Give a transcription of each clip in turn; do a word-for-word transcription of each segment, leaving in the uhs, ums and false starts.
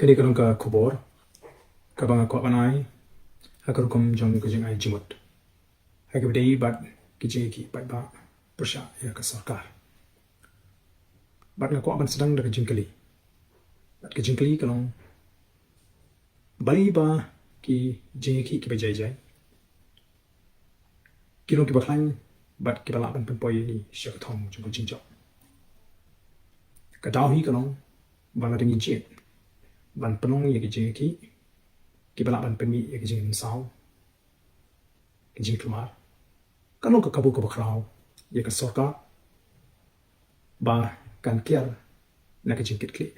Kane ka long ka khubor kaba nga kwah ban ai ha ka rukom jong ka jingai jingmut ha kaba ïadei bad ki jingïakhih paidbah pyrshah ïa ka sorkar. Bad nga kwah ban sdang da ka jingkylli. Bad ka jingkylli ka long, balei ba ki jingïakhih kiba jai jai ki long kiba khlaiñ bad kiba lah ban pynpoi ïa ngi sha ka thong jong ka jingjop? Ka daw hi ka long ba lada ngi jied ban pynlong ïa ki jingïakhih kiba lah ban pynmih ïa ki jingmynsaw, ki jingkulmar, ka long ka kabu kaba khraw ïa ka sorkar ba kan kiar na ka jingkitkhlieh.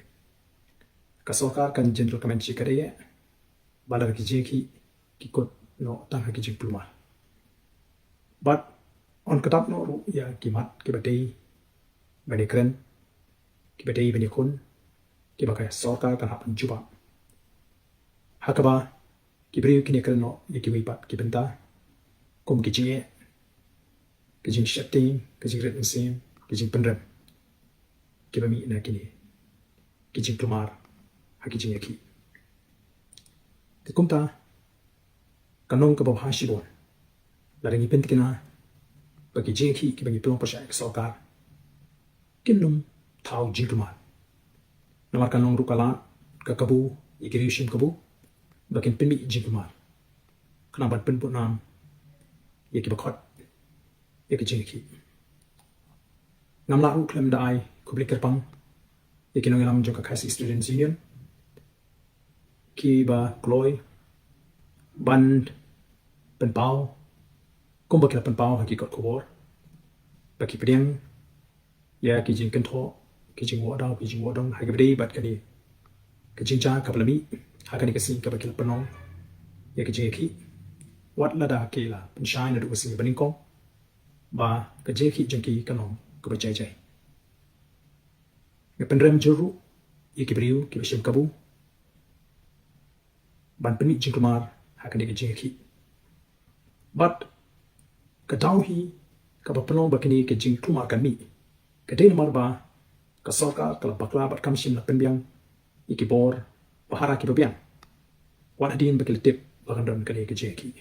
Ka sorkar kan jin recommend shi katdei ba lada ki jingïakhih ki kut noh tang ha ki jingkulmar. Bad yn kdap noh ruh ïa ki mat kiba dei ban ïakren, kiba dei ban ïakhun, kiba ka sorkar kan hap ban jubab. Ha kaba ki briew kin ïakren noh ïa kiwei pat ki bynta kum ki jingeh, ki jingsheptieng, ki jingrit mynsiem, ki jingpynrem kiba mih na kine ki jingkulmar ha ki jingïakhih. Te kumta ka long kaba bha shibun lada ngi pyntikna ba ki jingïakhih kiba ngi pynlong pyrshah ïa ka sorkar kin ym thaw jingkulmar. Namar kan long ruh ka lad ka kabu ïa ki riew shim kabu ba kin pynmih jingkulmar khnang ban pynbud nam ïa kiba khot ïa ka jingïakhih. Ngam lah ruh khlem da ai khublei kyrpang ïa ki nongïalam jong ka Khasi Students Union kiba kloi ban pynpaw kumba ki la pynpaw ha ki kot khubor ba ki pdiang ïa ki jingkynthoh, ki jingwad daw, ki jingwad dong ha kaba dei bad kane ka jingjia kaba la mih ha kane ka sngi kaba ki la pynlong ïa ka jingïakhih, wat lada ki la pynshai naduh ka sngi ba nyngkong ba ka jingïakhih jong ki ka long kaba jai jai. Nga pynrem jur ruh ïa ki briew kiba shim kabu ban pynmih jingkulmar ha kane ka jingïakhih. Bad ka daw hi kaba pynlong ba kane ka jingkulmar kan mih ka dei namar ba ka sorkar ka la bakla bad kam shym la pynbiang ïa ki bor pahara kiba biang wat hadien ba ki la tip ba kan don kane ka jingïakhih.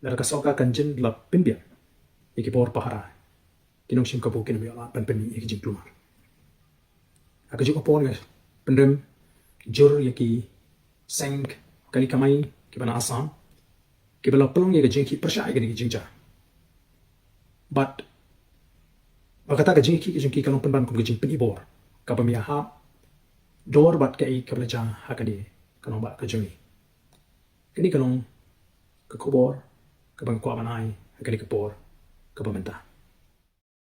Lada ka sorkar kan jin la pynbiang ïa ki bor pahara, ki nongshim kabu kin ym ïoh lad ban pynmih ïa ki jingkulmar. Ha kajuh ka por nga pynrem jur ïa ki seng kane kamai kiba na Assam kiba la pynlong ïa ka jingïakhih pyrshah ïa kane ka jingjia. Bad ba kata ka jingïakhih ka jong ki ka long pynban kum ka jingpynibor kaba mih ha dor bad kaei kaba la jia ha kane ka nongbah ka jong ngi. Kane ka long ka khubor kaba nga kwah ban ai ha kane ka por kaba mynta.